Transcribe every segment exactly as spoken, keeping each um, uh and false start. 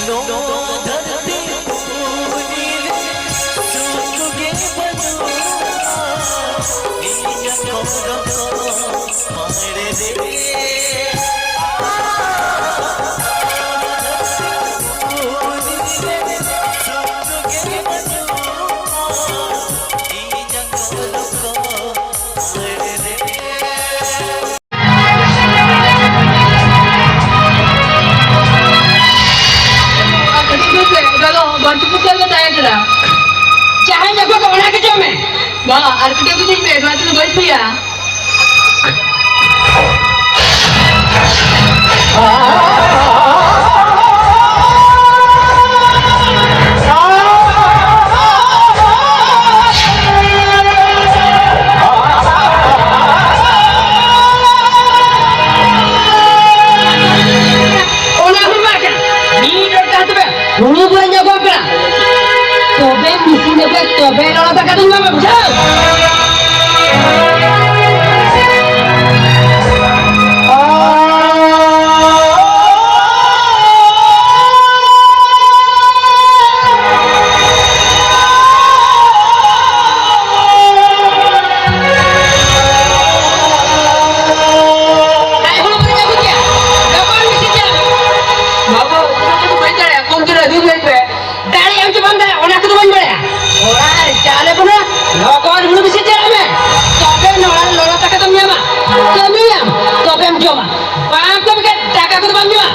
ᱱᱚᱣᱟ ᱫᱷᱟᱹᱨᱛᱤ ᱯᱩᱨᱤ ᱨᱮ ᱥᱩᱠ ᱜᱮ ᱵᱟᱹᱱᱩᱜᱼᱟ, ᱤᱧᱟᱜ ᱠᱚᱨᱚ ᱯᱟᱲ ᱨᱮ᱾ ᱯᱩᱨᱤ ᱨᱮ ᱥᱩᱠ ᱜᱮ ᱵᱟᱹᱱᱩᱜᱼᱟ, ᱤᱧᱟᱜ ᱠᱚᱨᱚ ᱯᱟᱲ ᱨᱮ᱾ ᱠᱟᱹᱴᱤᱡ ᱫᱩᱫᱷ ᱨᱮ ᱚᱱᱟ ᱫᱚ ᱵᱟᱹᱲᱛᱤ ᱯᱩᱠᱟᱹ ᱜᱮ ᱛᱟᱦᱮᱸ ᱠᱟᱱᱟ᱾ ᱡᱟᱦᱟᱸᱭ ᱧᱟᱯᱟᱢ ᱚᱱᱟ ᱜᱮ ᱡᱚᱢ ᱢᱮ᱾ ᱵᱟᱵᱟ, ᱟᱨ ᱠᱟᱹᱴᱤᱡ ᱫᱩᱫᱷ ᱤᱧ ᱯᱮ, ᱱᱚᱣᱟ ᱛᱮᱫᱚ ᱵᱟᱹᱧ ᱯᱤᱭᱟ᱾ ᱚᱱᱟ ᱦᱩᱲᱩ ᱵᱟᱝ ᱠᱟᱱᱟ᱾ ᱢᱤᱫ ᱦᱚᱲ ᱠᱟᱱ ᱛᱚᱵᱮ ᱦᱩᱲᱩ ᱵᱟᱹᱧ ᱟᱹᱜᱩ ᱟᱯᱮ ᱠᱟᱱᱟ᱾ ᱛᱚᱵᱮ ᱢᱤᱥᱤᱱ ᱫᱚᱯᱮ ᱛᱚᱵᱮ ᱨᱚᱲ ᱫᱟᱠᱟ ᱫᱚᱧ ᱮᱢᱟᱢᱟ, ᱵᱩᱡᱷᱟᱹᱣ? ᱟᱭ ᱦᱩᱲᱩ ᱵᱟᱹᱧ ᱟᱹᱜᱩ ᱠᱮᱭᱟ᱾ ᱜᱟᱯᱟ ᱢᱤᱥᱤᱱ ᱪᱟᱞᱟᱜ ᱢᱮ᱾ ᱵᱟᱹᱵᱩ, ᱚᱱᱟ ᱠᱚᱫᱚ ᱵᱟᱹᱧ ᱫᱟᱲᱮᱭᱟᱜᱼᱟ, ᱠᱚᱢ ᱪᱚᱨᱟ ᱫᱩᱫᱷ ᱞᱟᱹᱭ ᱯᱮ᱾ ᱫᱟᱲᱮᱭᱟᱜ ᱟᱢ ᱪᱮ ᱵᱟᱢ ᱫᱟᱲᱮᱭᱟᱜᱼᱟ, ᱚᱱᱟ ᱠᱚᱫᱚ ᱵᱟᱹᱧ ᱵᱟᱲᱟᱭᱟ᱾ ᱚᱲᱟᱜ ᱨᱮ ᱪᱟᱣᱞᱮ ᱵᱟᱹᱱᱩᱜᱼᱟ, ᱞᱚᱜᱚᱱ ᱦᱩᱲᱩ ᱢᱤᱥᱤᱱ ᱪᱟᱞᱟᱜ ᱢᱮ, ᱛᱚᱵᱮ ᱱᱚᱣᱟ ᱨᱮ ᱞᱚᱞᱚ ᱫᱟᱠᱟ ᱫᱚᱢ ᱧᱟᱢᱟ᱾ ᱠᱟᱹᱢᱤᱭᱟᱢ, ᱛᱚᱵᱮᱢ ᱡᱚᱢᱟ, ᱵᱟᱢ ᱠᱟᱹᱢᱤ ᱠᱷᱟᱱ ᱫᱟᱠᱟ ᱠᱚᱫᱚ ᱵᱟᱢ ᱡᱚᱢᱟ᱾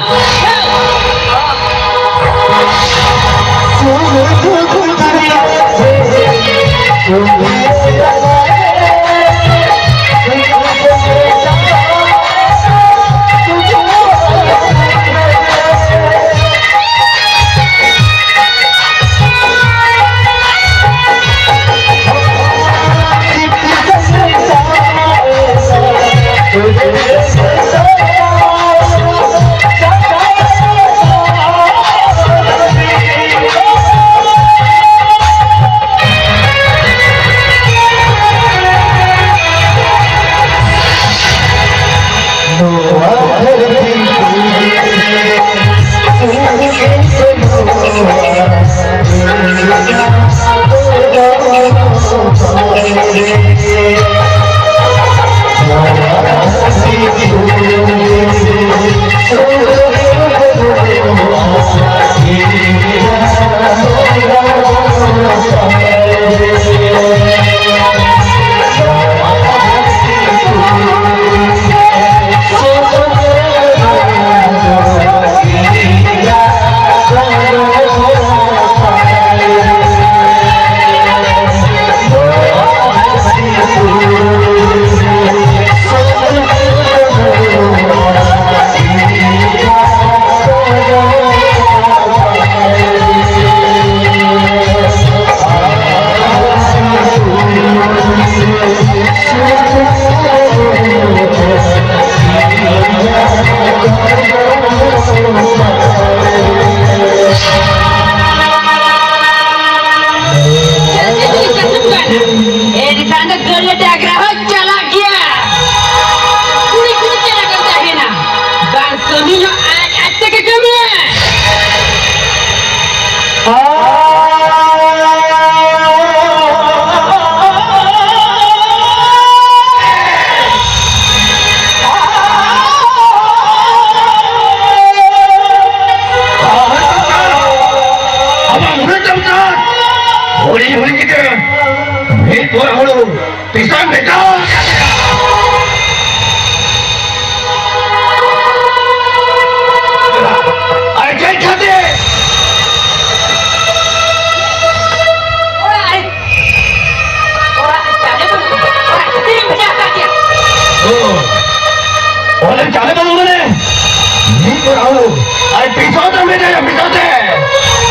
ᱟᱨ ᱯᱤᱥᱟᱹᱣ ᱛᱮ ᱢᱮᱛᱟᱭᱟ, ᱯᱤᱥᱟᱹᱣ ᱛᱮ᱾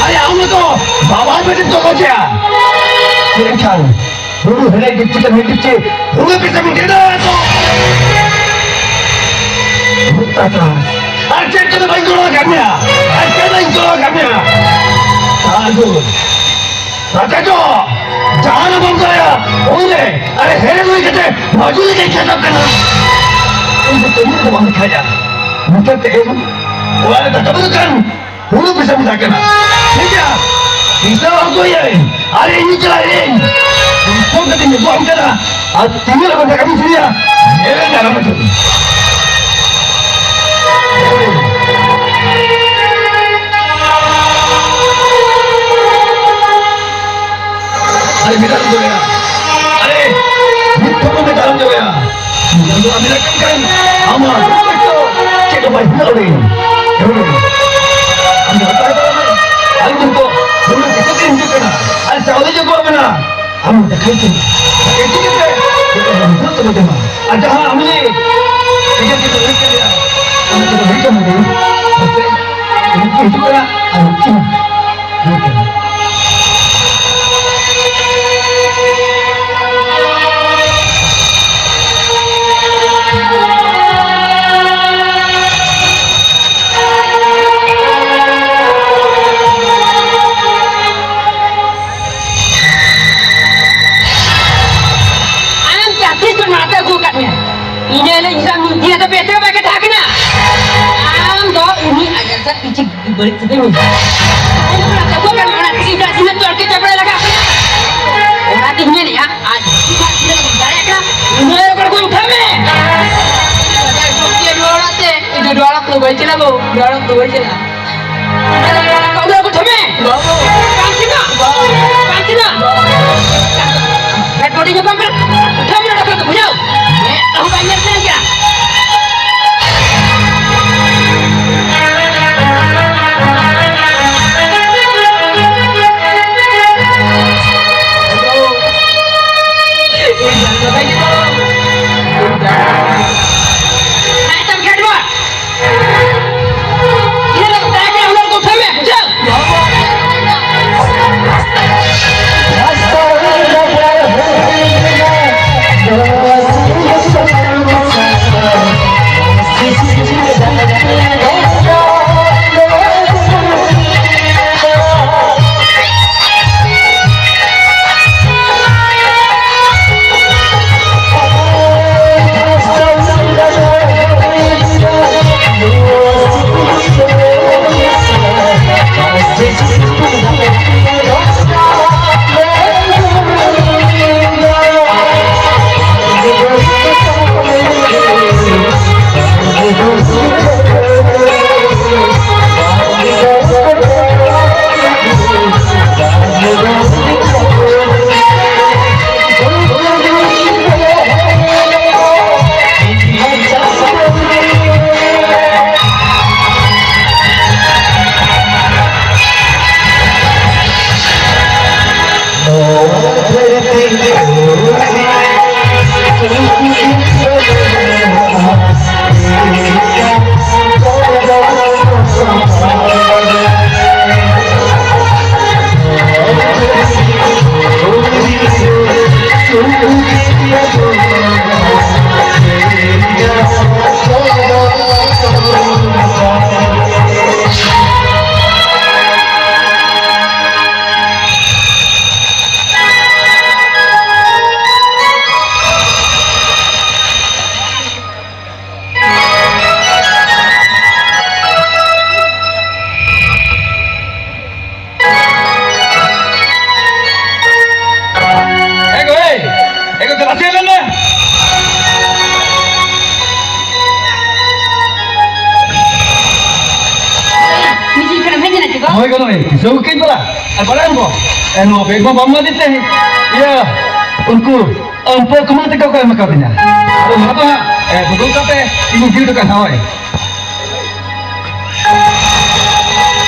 ᱟᱨᱮ, ᱟᱢ ᱫᱚ ᱵᱟᱵᱟ ᱵᱮᱴᱤ ᱛᱚ ᱞᱚᱡᱟ᱾ ᱪᱮᱫ ᱠᱷᱟᱱ ᱦᱩᱲᱩ ᱦᱮᱲᱮ ᱜᱤᱪᱷᱤ ᱛᱮ ᱢᱤᱫ ᱜᱤᱪᱷᱤ ᱦᱩᱲᱩ ᱯᱤᱥᱟᱹ ᱢᱤᱫ ᱜᱮᱫᱟ ᱛᱚ᱾ ᱟᱨ ᱪᱮᱫ ᱠᱚᱫᱚ ᱵᱟᱹᱧ ᱜᱚᱲᱚ ᱟᱠᱟᱫ ᱢᱮᱭᱟ? ᱟᱨ ᱪᱮᱫ ᱵᱟᱹᱧ ᱜᱚᱲᱚ ᱟᱠᱟᱫ ᱢᱮᱭᱟ? ᱥᱟᱹᱫᱷᱩ᱾ ᱨᱟᱪᱟ ᱪᱚ, ᱡᱟᱦᱟᱱᱟᱜ ᱵᱟᱢ ᱫᱟᱲᱮᱭᱟᱜᱼᱟ, ᱩᱱᱨᱮ, ᱟᱨᱮ ᱦᱮᱲᱮ ᱦᱩᱭ ᱠᱟᱛᱮ ᱢᱟᱹᱡᱩᱨᱤ ᱠᱟᱹᱧ ᱠᱷᱮᱛᱚᱜ ᱠᱟᱱᱟ᱾ ᱤᱧ ᱫᱚ ᱠᱟᱹᱢᱤ ᱨᱮᱫᱚ ᱵᱟᱝ ᱫᱮᱠᱷᱟᱭᱟ᱾ ᱢᱩᱪᱟᱹᱫ ᱛᱮ ᱮᱢ, ᱚᱲᱟᱜ ᱨᱮ ᱫᱟᱠᱟ ᱵᱟᱹᱱᱩᱜ ᱠᱷᱟᱱ, ᱦᱩᱲᱩ ᱯᱤᱥᱟᱹ ᱢᱮᱛᱟᱜ ᱠᱟᱱᱟ᱾ ᱴᱷᱤᱠ ᱜᱮᱭᱟ? ᱯᱤᱥᱟᱹ ᱵᱟᱝ ᱠᱚ ᱤᱭᱟᱹᱭ, ᱟᱨᱮ ᱤᱧ ᱪᱟᱞᱟᱜ ᱤᱧ᱾ ᱯᱷᱳᱱ ᱠᱟᱛᱮ ᱧᱮᱞ ᱟᱢ ᱠᱟᱱᱟ, ᱟᱨ ᱛᱤᱱᱟᱹᱜ ᱞᱚᱜᱚᱱ ᱫᱟᱠᱟ ᱵᱤᱱ ᱤᱥᱤᱱᱟ, ᱧᱮᱞ ᱫᱟᱨᱟᱢ ᱦᱚᱪᱚ ᱵᱤᱱ᱾ ᱟᱨᱮ ᱢᱮᱛᱟᱢ ᱫᱚᱭᱟ, ᱟᱨᱮ ᱢᱤᱫ ᱴᱷᱚᱯ ᱢᱮᱛᱟᱢ ᱫᱚᱭᱟ, ᱧᱮᱞ ᱫᱚ ᱟᱢ ᱞᱮᱠᱟᱱ ᱠᱟᱱ, ᱟᱢᱟᱜ ᱫᱩᱠ ᱠᱚᱥᱴᱚ ᱪᱮᱫ ᱦᱚᱸ ᱵᱟᱭ ᱦᱩᱭᱩᱜ ᱨᱮ᱾ ᱟᱢ ᱫᱚ ᱦᱟᱛᱟᱣ ᱛᱟᱞᱟᱝ ᱢᱮ, ᱟᱞᱮ ᱫᱚ ᱱᱤᱛᱚᱜ ᱦᱩᱲᱩ ᱫᱤᱥᱟᱹ ᱛᱮ ᱦᱤᱡᱩᱜ ᱠᱟᱱᱟ, ᱟᱨ ᱪᱟᱣᱞᱮ ᱡᱚᱜᱟᱲ ᱢᱮᱱᱟᱜᱼᱟ᱾ ᱟᱢ ᱫᱟᱠᱟᱭ ᱡᱚᱢᱟ, ᱤᱫᱤ ᱠᱟᱛᱮ ᱡᱚᱛᱚ ᱦᱚᱲ ᱢᱤᱫ ᱛᱮᱵᱚ ᱡᱚᱢᱟ᱾ ᱟᱨ ᱡᱟᱦᱟᱸ ᱟᱢ ᱞᱮ ᱤᱭᱟᱹ ᱠᱟᱛᱮ ᱞᱟᱹᱭ ᱠᱮᱫᱟ, ᱚᱱᱟ ᱠᱚᱫᱚ ᱦᱩᱭ ᱠᱟᱱᱟ ᱜᱮ᱾ ᱦᱮᱸᱥᱮ? ᱩᱱᱠᱤᱱ ᱦᱤᱡᱩᱜ ᱠᱟᱱᱟ ᱟᱨ ᱩᱱᱠᱤᱱ ᱦᱤᱡᱩᱜ ᱠᱟᱱᱟ᱾ ᱟᱢ ᱡᱟᱹᱛᱤ ᱠᱚ ᱱᱟᱛᱮ ᱟᱹᱜᱩ ᱟᱠᱟᱫ ᱢᱮᱭᱟ᱾ ᱤᱱᱟᱹ ᱦᱤᱞᱳᱜ ᱤᱧ ᱥᱟᱶ ᱢᱤᱫ ᱫᱤᱱ ᱟᱫᱚ ᱯᱮ ᱮᱛᱮ ᱵᱟᱭ ᱠᱟᱛᱷᱟ ᱠᱟᱱᱟ᱾ ᱟᱢ ᱫᱚ ᱩᱱᱤ ᱟᱡᱟᱨ ᱥᱟᱶ ᱠᱤᱪᱷᱩ ᱵᱟᱹᱲᱤᱡ ᱥᱟᱹᱜᱟᱹᱭ ᱢᱮᱱᱟᱜᱼᱟ᱾ ᱚᱱᱟ ᱠᱚ ᱠᱟᱹᱢᱤ, ᱚᱱᱟ ᱛᱮᱜᱮ ᱤᱧ ᱫᱚ ᱟᱹᱰᱤ ᱪᱚᱨᱠᱮ ᱪᱟᱯᱲᱮ ᱞᱟᱜᱟᱜ ᱠᱟᱱᱟ᱾ ᱚᱱᱟᱛᱤᱧ ᱢᱮᱱᱮᱫᱼᱟ, ᱟᱨ ᱡᱩᱫᱤ ᱱᱚᱣᱟ ᱛᱤᱱᱟᱹᱜ ᱮᱢ ᱫᱟᱲᱮᱭᱟᱜ ᱠᱟᱱᱟ, ᱩᱱᱟᱹᱜ ᱨᱚᱠᱚᱢ ᱠᱚ ᱩᱴᱷᱟᱹᱣ ᱢᱮ᱾ ᱵᱟᱡᱟᱨ ᱠᱚ ᱤᱫᱤᱭᱟ ᱱᱚᱣᱟ ᱚᱲᱟᱜ ᱛᱮ᱾ ᱤᱧ ᱫᱚ ᱱᱚᱣᱟ ᱚᱲᱟᱜ ᱠᱚᱫᱚ ᱵᱟᱹᱧ ᱪᱟᱞᱟᱜᱼᱟ ᱜᱳ, ᱱᱚᱣᱟ ᱚᱲᱟᱜ ᱠᱚᱫᱚ ᱵᱟᱹᱧ ᱪᱟᱞᱟᱜᱼᱟ᱾ ᱩᱱᱟᱹᱜ ᱨᱚᱠᱚᱢ ᱩᱴᱷᱟᱹᱣ ᱢᱮ᱾ ᱵᱟᱝ ᱪᱟᱞᱟᱜ, ᱵᱟᱝ ᱪᱟᱞᱟᱜ᱾ ᱦᱮᱸ, ᱱᱚᱰᱮ ᱧᱟᱯᱟᱢ ᱠᱟᱱᱟ᱾ ᱩᱴᱷᱟᱹᱣ ᱢᱮ ᱱᱚᱰᱮ ᱠᱷᱚᱱ ᱫᱚ, ᱵᱩᱡᱷᱟᱹᱣ? ᱢᱮᱫ ᱛᱮᱦᱚᱸ ᱵᱟᱹᱧ ᱧᱮᱞ ᱥᱟᱱᱟᱧ ᱠᱟᱱᱟ᱾ ᱮ ᱜᱚ, ᱮ, ᱮ ᱜᱚ, ᱫᱮᱞᱟ ᱥᱮ ᱞᱮ ᱢᱮ᱾ ᱢᱤᱡᱤ ᱠᱷᱚᱱᱮᱢ ᱦᱮᱡ ᱮᱱᱟ ᱪᱮ ᱜᱚ? ᱦᱳᱭ ᱜᱚ, ᱱᱚᱜᱼᱚᱭ ᱠᱤᱥᱟᱹ ᱠᱚ ᱠᱟᱹᱡ ᱵᱟᱲᱟ᱾ ᱟᱨ ᱵᱟᱲᱟᱭᱟᱢ ᱜᱚ, ᱮ, ᱱᱚᱣᱟ ᱵᱮᱜᱽ ᱢᱟ ᱵᱟᱢ ᱮᱢᱟᱫᱤᱧ ᱛᱟᱦᱮᱸᱫ᱾ ᱤᱭᱟᱹ, ᱩᱱᱠᱩ ᱟᱢ ᱯᱟᱹ ᱠᱚᱢᱟ ᱛᱟᱠᱚ ᱠᱚ ᱮᱢ ᱟᱠᱟᱫᱤᱧᱟ᱾ ᱟᱫᱚ ᱱᱚᱣᱟ ᱫᱚ ᱦᱟᱸᱜ, ᱮ, ᱵᱚᱫᱚᱞ ᱠᱟᱛᱮ ᱤᱧ ᱤᱫᱤ ᱦᱚᱴᱚ ᱠᱟᱜᱼᱟ, ᱦᱳᱭ᱾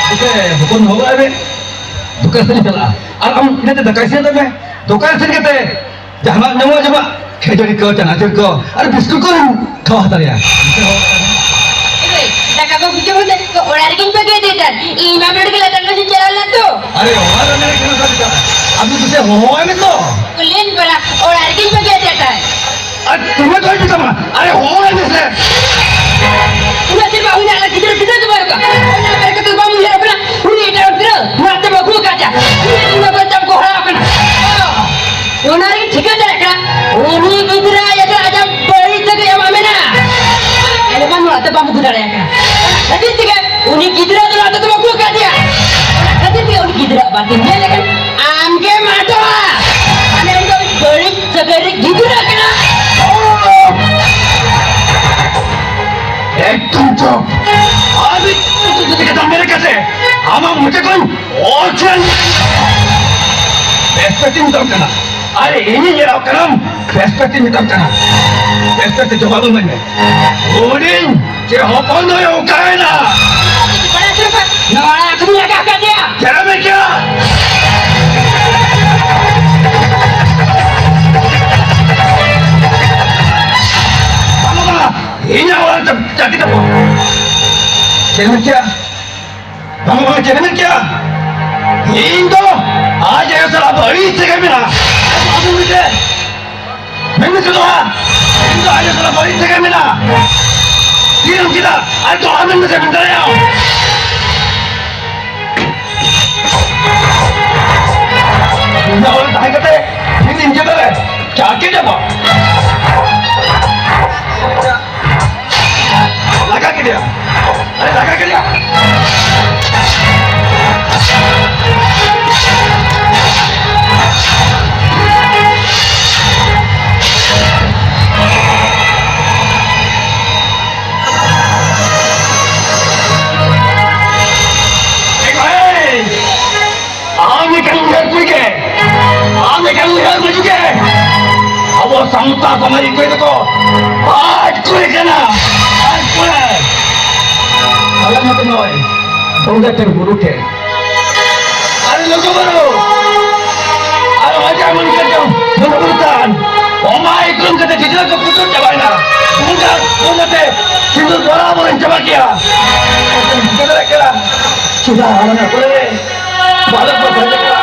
ᱦᱮᱸᱥᱮ, ᱦᱚᱯᱚᱱ ᱫᱚᱦᱚ ᱠᱟᱜᱼᱟ ᱵᱮᱱ᱾ ᱫᱚᱠᱟᱱ ᱥᱮᱫ ᱤᱧ ᱪᱟᱞᱟᱜᱼᱟ᱾ ᱟᱨ ᱟᱢ ᱤᱱᱟᱹᱛᱮ ᱫᱟᱠᱟ ᱤᱥᱤᱱ ᱦᱟᱛᱟᱲ ᱢᱮ᱾ ᱫᱚᱠᱟᱱ ᱥᱮᱱ ᱠᱟᱛᱮ ᱡᱟᱦᱟᱱᱟᱜ ᱧᱟᱢᱚᱜᱼᱟ ᱡᱚᱢᱟᱜ, ᱠᱷᱟᱹᱡᱟᱹᱲᱤ ᱠᱚ, ᱪᱟᱱᱟᱪᱩᱨ ᱠᱚ, ᱟᱨ ᱵᱤᱥᱠᱩᱴ ᱠᱚ ᱠᱷᱟᱣᱟ ᱦᱟᱛᱟᱲᱮᱭᱟ᱾ ᱮ ᱵᱷᱟᱹᱭ, ᱫᱟᱠᱟ ᱠᱚ ᱡᱚᱢ ᱠᱟᱛᱮ ᱚᱲᱟᱜ ᱨᱮᱜᱮᱧ ᱵᱟᱹᱜᱤ ᱟᱫᱮ ᱛᱟᱦᱮᱸ᱾ ᱤᱧ ᱢᱟ ᱱᱚᱰᱮ ᱜᱮ ᱞᱟᱛᱟᱨ ᱠᱚ ᱥᱮᱫ ᱪᱟᱞᱟᱣ ᱞᱮᱱᱟ ᱛᱚ᱾ ᱟᱨᱮ, ᱚᱲᱟᱜ ᱨᱮ ᱢᱮᱱᱟᱜ ᱠᱟᱱᱟ ᱥᱟᱹᱨᱤ ᱠᱟᱛᱷᱟ᱾ ᱟᱢ ᱫᱚ ᱛᱤᱥᱮ ᱦᱚᱦᱚᱣᱟᱭ ᱢᱮ ᱛᱚ᱾ ᱠᱩᱞᱤᱭᱮᱢ ᱠᱟᱱᱟ, ᱚᱲᱟᱜ ᱨᱮᱜᱮᱧ ᱵᱟᱹᱜᱤ ᱟᱫᱮ ᱛᱟᱦᱮᱸ᱾ ᱟᱨ ᱛᱚᱵᱮ ᱫᱚᱭ ᱢᱮᱛᱟᱢᱟ, ᱟᱨᱮ ᱦᱚᱦᱚ ᱟᱭ ᱢᱮᱥᱮ᱾ ᱩᱱᱟᱹᱜ ᱥᱮᱨᱢᱟ ᱦᱩᱭᱱᱟ, ᱟᱞᱮ ᱜᱤᱫᱽᱨᱟᱹ ᱯᱤᱫᱽᱨᱟᱹ ᱜᱮ ᱵᱟᱹᱱᱩᱜ ᱠᱚᱣᱟ᱾ ᱚᱱᱟ ᱵᱟᱨᱮ ᱠᱟᱛᱮ ᱵᱟᱢ ᱩᱭᱦᱟᱹᱨᱚᱜ ᱠᱟᱱᱟ? ᱩᱱᱤ ᱮᱴᱟᱜ ᱦᱚᱲ ᱜᱤᱫᱽᱨᱟᱹ ᱱᱚᱣᱟ ᱛᱮ ᱵᱟᱹᱦᱩ ᱟᱠᱟᱫᱮᱭᱟ᱾ ᱩᱱᱤ ᱟᱹᱰᱤ ᱢᱟ ᱵᱟᱧᱪᱟᱣ ᱠᱚ ᱦᱟᱨᱟ ᱟᱠᱟᱱᱟ᱾ ᱚᱱᱟ ᱨᱮᱜᱮ ᱴᱷᱤᱠᱟᱹ ᱫᱟᱲᱮᱭᱟᱜ ᱠᱟᱱᱟ, ᱩᱱᱤ ᱜᱤᱫᱽᱨᱟᱹ ᱮᱴᱟᱜ ᱟᱡᱟᱜ ᱵᱟᱹᱲᱤᱡ ᱛᱮᱜᱮ ᱮᱢᱟ ᱢᱮᱱᱟ᱾ ᱮᱱᱠᱷᱟᱱ ᱱᱚᱣᱟ ᱛᱮ ᱵᱟᱢ ᱟᱹᱜᱩ ᱫᱟᱲᱮᱭᱟᱜ ᱠᱟᱱᱟ᱾ ᱚᱱᱟ ᱠᱷᱟᱹᱛᱤᱨ ᱛᱮᱜᱮ ᱩᱱᱤ ᱜᱤᱫᱽᱨᱟᱹ ᱫᱚ ᱱᱚᱣᱟ ᱛᱮ ᱵᱟᱹᱦᱩ ᱟᱠᱟᱫᱮᱭᱟ᱾ ᱚᱱᱟ ᱠᱷᱟᱹᱛᱤᱨ ᱛᱮᱜᱮ ᱩᱱᱤ ᱜᱤᱫᱽᱨᱟᱹ ᱟᱵᱟᱨ ᱛᱤᱧ ᱧᱮᱞ ᱞᱮᱠᱷᱟᱱ ᱟᱢ ᱜᱮᱢ ᱟᱫᱚᱜᱼᱟ᱾ ᱟᱞᱮ ᱨᱮᱱ ᱫᱚ ᱵᱟᱹᱲᱤᱡ ᱥᱟᱹᱜᱟᱹᱭ ᱨᱮ ᱜᱤᱫᱽᱨᱟᱹ ᱠᱟᱱᱟ᱾ ᱮᱠᱫᱚᱢ ᱪᱩᱯ! ᱟᱨ ᱢᱤᱫ ᱪᱩᱯ ᱪᱩᱯ ᱠᱟᱛᱷᱟ ᱢᱮᱱ ᱠᱟᱛᱮ ᱟᱢᱟᱜ ᱢᱚᱪᱟ ᱠᱷᱚᱱ ᱚᱞ ᱪᱮᱫ? ᱨᱮᱥᱯᱮᱠᱴ ᱤᱧ ᱢᱮᱛᱟᱢ ᱠᱟᱱᱟ᱾ ᱟᱨ ᱤᱧᱤᱧ ᱧᱮᱞᱚᱜ ᱠᱟᱱᱟ, ᱨᱮᱥᱯᱮᱠᱴ ᱤᱧ ᱢᱮᱛᱟᱢ ᱠᱟᱱᱟ᱾ ᱨᱮᱥᱯᱮᱠᱴ ᱛᱮ ᱡᱚᱵᱟᱵ ᱤᱢᱟᱹᱧ ᱢᱮ᱾ ᱦᱩᱰᱤᱧ ᱪᱮ ᱦᱚᱯᱚᱱ ᱫᱚᱭ ᱚᱠᱟᱭᱮᱱᱟ? ᱱᱚᱣᱟ ᱟᱹᱛᱩ ᱞᱟᱜᱟ ᱠᱟᱫᱮᱭᱟ᱾ ᱪᱮᱫ ᱮᱢ ᱢᱮᱱ ᱠᱮᱫᱟ? ᱪᱮᱫ ᱮᱢ ᱢᱮᱱ ᱠᱮᱭᱟ? ᱵᱟᱝ, ᱵᱟᱝ, ᱪᱮᱫ ᱮᱢ ᱢᱮᱱ ᱠᱮᱭᱟ? ᱤᱧ ᱫᱚ ᱟᱡ ᱟᱭᱳ ᱥᱟᱞᱟᱜ ᱵᱟᱹᱲᱤᱡ ᱥᱟᱹᱜᱟᱹᱭ ᱢᱮᱱᱟᱜᱼᱟ᱾ ᱟᱫᱚ ᱩᱱᱤ ᱜᱮ ᱢᱮᱱ ᱢᱮᱥᱮ ᱱᱚᱣᱟ, ᱤᱧ ᱫᱚ ᱟᱡ ᱟᱭᱳ ᱥᱟᱞᱟᱜ ᱵᱟᱹᱲᱤᱡ ᱥᱟᱹᱜᱟᱹᱭ ᱢᱮᱱᱟᱜᱼᱟ᱾ ᱛᱤᱨᱮᱢ ᱪᱮᱫᱟ? ᱟᱨ ᱫᱚᱦᱲᱟ ᱢᱮᱱ ᱢᱮᱥᱮ, ᱢᱮᱱ ᱫᱟᱲᱮᱭᱟᱜᱼᱟᱢ? ᱤᱧᱟᱹᱜ ᱚᱲᱟᱜ ᱛᱟᱦᱮᱸ ᱠᱟᱛᱮ ᱤᱧ ᱤᱧ ᱪᱮᱫ ᱫᱟᱲᱮ? ᱪᱟ ᱠᱮᱫ ᱟᱢᱟ? ᱞᱟᱜᱟ ᱠᱮᱫᱮᱭᱟ᱾ ᱟᱨᱮ ᱞᱟᱜᱟ ᱠᱮᱫᱮᱭᱟ᱾ ᱮ ᱵᱷᱟᱭ! ᱟᱢ ᱮᱠᱷᱟᱱ ᱩᱭᱦᱟᱹᱨ ᱠᱩᱲᱤ ᱜᱮ, ᱟᱢ ᱮᱠᱷᱟᱱ ᱩᱭᱦᱟᱹᱨ ᱢᱟᱹᱡᱷᱤ ᱜᱮ, ᱟᱵᱚ ᱥᱟᱶᱛᱟ ᱥᱚᱢᱟᱡᱽ ᱠᱚ ᱫᱚᱠᱚ ᱟᱡ ᱠᱩᱲᱤ ᱠᱟᱱᱟ, ᱟᱡ ᱠᱩᱲᱤ᱾ ᱟᱞᱮ ᱢᱟᱛᱚ ᱱᱚᱜᱼᱚᱭ ᱵᱚᱸᱜᱟ ᱴᱷᱮᱱ ᱵᱩᱨᱩ ᱴᱷᱮᱱ᱾ ᱟᱨ ᱞᱩᱜᱩ ᱵᱩᱨᱩ, ᱟᱨ ᱚᱡᱟ ᱢᱚᱱᱤ ᱥᱟᱨᱡᱚᱢ ᱵᱩᱨᱩ ᱛᱟᱱ, ᱚᱱᱟ ᱤᱠᱲᱩᱢ ᱠᱟᱛᱮ ᱴᱤᱴᱞᱟᱹ ᱠᱚ ᱯᱩᱴᱩᱨ ᱪᱟᱵᱟᱭᱮᱱᱟ᱾ ᱵᱚᱸᱜᱟ, ᱵᱚᱸᱜᱟ ᱛᱮ ᱥᱤᱸᱫᱩᱨ ᱵᱚᱨᱟᱵᱚᱨᱤᱧ ᱪᱟᱵᱟ ᱠᱮᱭᱟ᱾ ᱪᱮᱫᱟᱜ ᱮᱠᱞᱟ? ᱪᱮᱫᱟᱜ ᱟᱞᱮ ᱠᱚᱨᱮ ᱵᱟᱞᱮ ᱯᱟᱥᱟ ᱞᱮᱠᱟ᱾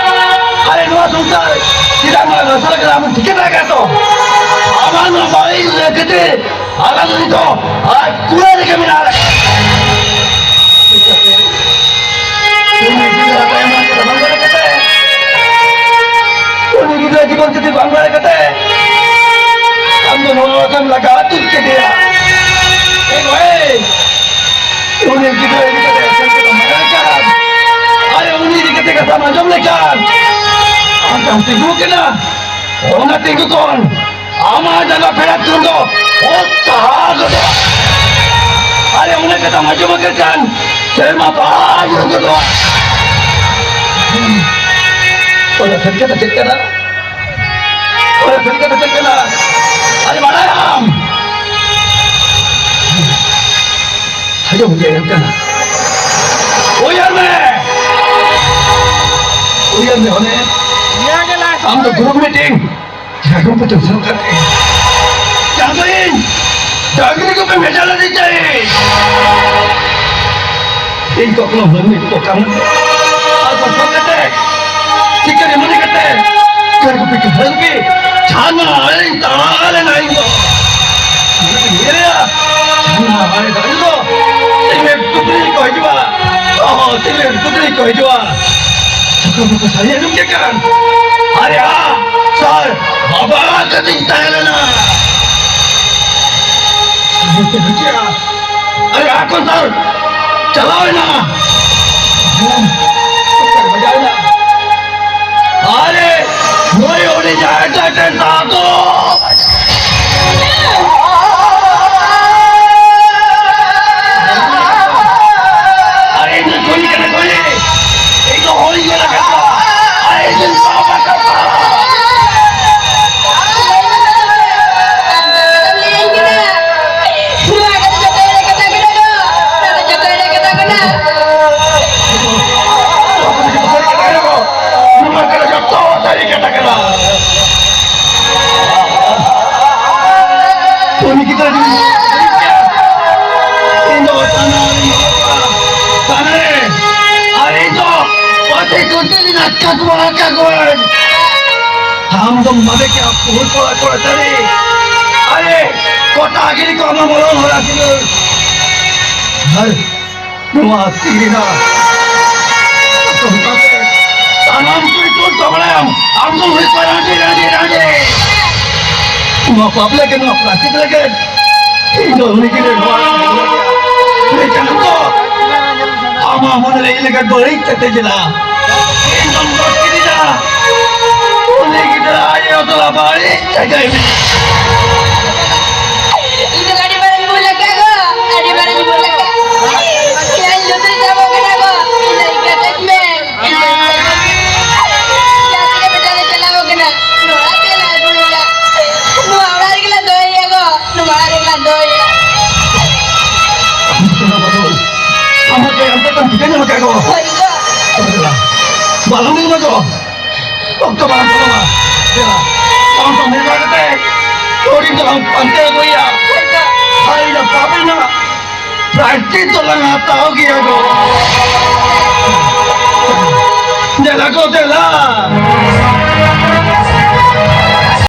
ᱟᱞᱮ ᱱᱚᱣᱟ ᱥᱚᱝᱥᱟᱨ ᱪᱮᱫᱟᱜ ᱱᱚᱣᱟ ᱱᱟᱥᱟ ᱞᱮᱠᱟ ᱟᱢ ᱴᱷᱤᱠᱟᱹ ᱫᱟᱲᱮ ᱠᱟᱜ ᱛᱚ? ᱟᱢᱟᱜ ᱱᱚᱣᱟ ᱵᱟᱹᱲᱤᱡ ᱞᱟᱹᱭ ᱠᱟᱛᱮ ᱟᱞᱮ ᱫᱚ ᱱᱤᱛᱚᱜ ᱟᱡ ᱠᱩᱲᱟᱹ ᱨᱮᱜᱮ ᱢᱮᱱᱟᱜ ᱞᱮ᱾ ᱩᱱᱤ ᱜᱤᱫᱽᱨᱟᱹ ᱛᱟᱭᱚᱢ ᱨᱮ ᱵᱟᱝ ᱵᱟᱲᱟᱭ ᱠᱟᱛᱮ, ᱩᱱᱤ ᱜᱤᱫᱽᱨᱟᱹ ᱡᱤᱵᱚᱱ ᱡᱩᱫᱤ ᱵᱟᱝ ᱵᱟᱲᱟᱭ ᱠᱟᱛᱮ, ᱟᱢ ᱫᱚ ᱱᱚᱣᱟ ᱞᱮᱠᱟᱢ ᱞᱟᱜᱟ ᱟᱹᱛᱩ ᱠᱮᱫᱮᱭᱟ᱾ ᱮ ᱜᱚᱭ, ᱩᱱᱤ ᱜᱤᱫᱽᱨᱟᱹ ᱤᱫᱤ ᱠᱟᱛᱮ ᱮᱠᱷᱮᱱ ᱠᱟᱛᱷᱟ ᱢᱟᱱᱟ ᱞᱮᱠᱷᱟᱱ, ᱟᱨ ᱩᱱᱤ ᱤᱫᱤ ᱠᱟᱛᱮ ᱠᱟᱛᱷᱟᱢ ᱟᱸᱡᱚᱢ ᱞᱮᱠᱷᱟᱱ, ᱟᱢ ᱡᱟᱦᱟᱸ ᱛᱤᱸᱜᱩ ᱠᱟᱱᱟ, ᱚᱱᱟ ᱛᱤᱸᱜᱩ ᱠᱷᱚᱱ ᱟᱢᱟᱜ ᱡᱟᱸᱜᱟ ᱯᱷᱮᱰᱟᱛ ᱠᱷᱚᱱ ᱫᱚ ᱚᱛ ᱥᱟᱦᱟ ᱜᱚᱫᱚᱜᱼᱟ᱾ ᱟᱨ ᱩᱱᱤ ᱠᱟᱛᱷᱟᱢ ᱟᱸᱡᱚᱢ ᱟᱠᱟᱫ ᱠᱷᱟᱱ, ᱥᱮᱨᱢᱟ ᱯᱟᱲ ᱧᱩᱨ ᱜᱚᱫᱚᱜᱼᱟ᱾ ᱚᱱᱟ ᱥᱟᱹᱨᱤ ᱠᱟᱛᱷᱟ ᱪᱮᱫ ᱠᱟᱱᱟ? ᱚᱱᱟ ᱥᱟᱹᱨᱤ ᱠᱟᱛᱷᱟ ᱪᱮᱫ ᱠᱟᱱᱟ? ᱟᱨ ᱵᱟᱲᱟᱭᱟᱢ? ᱟᱸᱡᱚᱢ ᱜᱮ ᱮᱢ ᱠᱟᱱᱟ᱾ ᱩᱭᱦᱟᱹᱨ ᱢᱮ! ᱩᱭᱦᱟᱹᱨ ᱢᱮ, ᱚᱱᱮ ᱱᱤᱭᱟᱹ ᱜᱮ ᱞᱟᱥᱴ ᱟᱢ ᱫᱚ ᱯᱚᱭᱮᱱᱴ᱾ ᱜᱨᱩᱯ ᱢᱤᱴᱤᱝ ᱡᱷᱟᱲᱠᱷᱚᱸᱰ ᱯᱮ ᱪᱟᱞᱟᱣ ᱠᱟᱛᱮ ᱡᱟᱦᱟᱸ ᱫᱚ ᱤᱧ ᱰᱟᱝᱨᱤ ᱠᱚᱯᱮ ᱢᱮᱡᱟ ᱞᱮᱫᱮ ᱪᱟᱹᱭ᱾ ᱤᱧ ᱠᱚᱠᱞᱚ ᱦᱟᱹᱱᱤ ᱠᱚ ᱠᱟᱢ ᱟᱨ ᱠᱚ ᱠᱟᱛᱮ ᱪᱤᱠᱟᱹ ᱢᱚᱱᱮ ᱠᱟᱛᱮ ᱠᱟᱹᱨ ᱠᱚ ᱯᱤᱴᱷᱟᱹ ᱦᱟᱹᱱ ᱜᱮ ᱪᱷᱟᱱᱟ ᱟᱲᱮᱧ ᱛᱟᱲᱟ ᱞᱮᱱᱟ ᱤᱧ ᱫᱚ᱾ ᱤᱧ ᱫᱚ ᱪᱷᱟᱱᱟ ᱟᱲᱮ ᱫᱟᱨᱮ ᱫᱚ ᱛᱤᱱᱟᱹᱜ ᱴᱩᱠᱨᱤ ᱠᱚ ᱦᱤᱡᱩᱜᱼᱟ᱾ ᱚ, ᱛᱤᱱᱟᱹᱜ ᱴᱩᱠᱨᱤ ᱠᱚ ᱦᱤᱡᱩᱜᱼᱟ᱾ ᱪᱚᱠᱚ ᱵᱟᱠᱚ ᱥᱟᱹᱨᱤ ᱟᱸᱡᱚᱢ ᱠᱮᱫ ᱠᱟᱱ᱾ ᱟᱨᱮ ᱟ, ᱥᱟᱨ, ᱵᱟᱵᱟ ᱠᱟᱹᱴᱤᱡ ᱛᱟᱦᱮᱸ ᱞᱮᱱᱟ᱾ ᱟᱨᱮ ᱟ, ᱠᱚᱱ ᱥᱟᱨ, ᱪᱟᱞᱟᱣ ᱮᱱᱟ᱾ ᱵᱟᱡᱟᱣ ᱮᱱᱟ᱾ ᱟᱨᱮ, ᱱᱩᱭ ᱩᱱᱤ ᱡᱟᱦᱟᱸᱭ ᱴᱷᱮᱱ ᱫᱟᱫᱩ᱾ ᱟᱨᱮ, ᱤᱧ ᱫᱚ ᱠᱩᱞᱤ ᱠᱟᱱᱟ, ᱠᱩᱞᱤ᱾ ᱤᱧ ᱫᱚ ᱦᱚᱲᱤᱧ ᱢᱮᱱ ᱟᱠᱟᱫ ᱠᱚᱣᱟ᱾ ᱟᱨᱮ, ᱤᱧ ᱫᱚ ᱵᱟᱵᱟ ᱠᱟᱱᱟ᱾ ᱱᱚᱣᱟ ᱠᱟᱛᱷᱟ ᱡᱚᱛᱚ ᱮᱲᱮ ᱠᱟᱛᱷᱟ ᱠᱟᱱᱟ ᱜᱚ᱾ ᱱᱚᱣᱟ ᱫᱚ ᱡᱚᱛᱚ ᱮᱲᱮ ᱠᱟᱛᱷᱟ ᱠᱟᱱᱟ᱾ ᱱᱚᱣᱟ ᱠᱟᱛᱷᱟ ᱡᱚᱛᱚ ᱥᱟᱹᱨᱤ ᱠᱟᱛᱷᱟ ᱠᱟᱱᱟ᱾ ᱩᱱᱤ ᱜᱤᱫᱽᱨᱟᱹ ᱡᱩᱫᱤ ᱤᱧ ᱫᱚ ᱛᱟᱱᱟ ᱨᱤᱧ ᱚᱞᱚᱜᱼᱟ, ᱛᱟᱱᱟ ᱨᱮ, ᱟᱨ ᱤᱧ ᱫᱚ ᱯᱟᱥᱮ ᱠᱚ ᱛᱮ ᱨᱮᱱᱟᱜ ᱠᱟᱠᱚᱣᱟ, ᱠᱟᱠᱚᱣᱟ᱾ ᱟᱢ ᱫᱚᱢ ᱵᱷᱟᱵᱮ ᱠᱮᱜᱼᱟ, ᱯᱩᱨ ᱠᱚᱲᱟ, ᱠᱚᱲᱟ ᱛᱟᱹᱨᱤ᱾ ᱟᱨᱮ, ᱠᱚᱴᱟ ᱜᱤᱨᱤ ᱠᱚ ᱟᱢᱟᱜ ᱢᱚᱞᱚᱝ ᱦᱚᱨᱟ ᱠᱤᱱᱟᱹ᱾ ᱟᱨ ᱱᱚᱣᱟ ᱛᱤ ᱨᱮᱱᱟᱜ ᱥᱟᱱᱟᱢ ᱠᱚᱭ ᱛᱩᱨ ᱛᱚᱵᱲᱟᱭᱟᱢ᱾ ᱟᱢ ᱫᱚ ᱦᱩᱭ ᱠᱚ ᱨᱟᱸᱰᱮ, ᱨᱟᱸᱰᱮ, ᱨᱟᱸᱰᱮ᱾ ᱱᱚᱣᱟ ᱯᱟᱯ ᱞᱟᱹᱜᱤᱫ, ᱱᱚᱣᱟ ᱯᱨᱟᱠᱨᱤᱛ ᱞᱟᱹᱜᱤᱫ ᱤᱧ ᱫᱚ ᱩᱱᱤ ᱜᱮ ᱱᱚᱣᱟ ᱞᱟᱹᱭ ᱠᱟᱱᱟ ᱛᱚ᱾ ᱟᱢᱟᱜ ᱢᱚᱱᱮ ᱨᱮ ᱤᱧ ᱞᱟᱹᱜᱤᱫ ᱵᱟᱹᱲᱤᱡ ᱠᱟᱛᱮ ᱪᱮᱫᱟᱜ? ᱤᱧ ᱫᱚᱢ ᱫᱚᱥ ᱠᱤᱫᱤᱧᱟ᱾ ᱩᱱᱤ ᱜᱤᱫᱽᱨᱟᱹ ᱟᱭᱳ ᱛᱚᱞᱟ ᱵᱟᱹᱲᱤᱡ ᱠᱟᱛᱮ ᱤᱧ ᱫᱚ ᱟᱹᱰᱤ ᱢᱟᱨᱟᱝ ᱵᱷᱩᱞ ᱟᱠᱟᱫ ᱜᱚ, ᱟᱹᱰᱤ ᱢᱟᱨᱟᱝ ᱵᱷᱩᱞ ᱟᱠᱟᱫ᱾ ᱤᱧ ᱞᱩᱛᱩᱨ ᱪᱟᱵᱟ ᱠᱟᱱᱟ ᱜᱚ, ᱤᱧ ᱫᱚ ᱤᱠᱟᱹ ᱠᱟᱹᱧ ᱢᱮ, ᱤᱧ ᱫᱚ ᱤᱠᱟᱹ ᱠᱟᱹᱧ ᱢᱮ᱾ ᱡᱟᱦᱟᱸ ᱛᱤᱱᱟᱹᱜ ᱵᱮᱴᱟ ᱞᱮ ᱪᱟᱞᱟᱣ ᱠᱟᱱᱟ, ᱱᱚᱣᱟ ᱛᱮ ᱞᱮ ᱟᱹᱜᱩᱭᱮᱭᱟ᱾ ᱱᱚᱣᱟ ᱚᱲᱟᱜ ᱨᱮᱜᱮ ᱞᱮ ᱫᱚᱦᱚᱭᱮᱭᱟ ᱜᱚ, ᱱᱚᱣᱟ ᱚᱲᱟᱜ ᱨᱮᱜᱮ ᱞᱮ ᱫᱚᱦᱚᱭᱮᱭᱟ᱾ ᱟᱢ ᱫᱚ ᱟᱢ ᱫᱚ ᱴᱷᱤᱠᱟᱹ ᱧᱟᱢ ᱟᱠᱟᱫ ᱜᱚ᱾ ᱦᱳᱭ ᱜᱚ᱾ ᱵᱟᱞᱚᱢ ᱧᱟᱢᱟ ᱜᱚ᱾ ᱚᱠᱛᱚ ᱵᱟᱝ ᱯᱚᱞᱚᱢᱟ᱾ ᱫᱮᱞᱟ, ᱟᱢ ᱥᱟᱶ ᱢᱮᱞᱟ ᱠᱟᱛᱮ ᱠᱩᱲᱤ ᱫᱚᱞᱟᱝ ᱯᱟᱱᱛᱮ ᱟᱹᱜᱩᱭᱟ᱾ ᱦᱳᱭ ᱜᱚ᱾ ᱦᱟᱭ ᱫᱚ ᱯᱟᱯᱤ ᱢᱟ᱾ ᱯᱨᱟᱭᱪᱤᱛ ᱫᱚᱞᱟᱝ ᱦᱟᱛᱟᱣ ᱜᱮᱭᱟ ᱜᱚ᱾ ᱫᱮᱞᱟ ᱜᱚ, ᱫᱮᱞᱟ᱾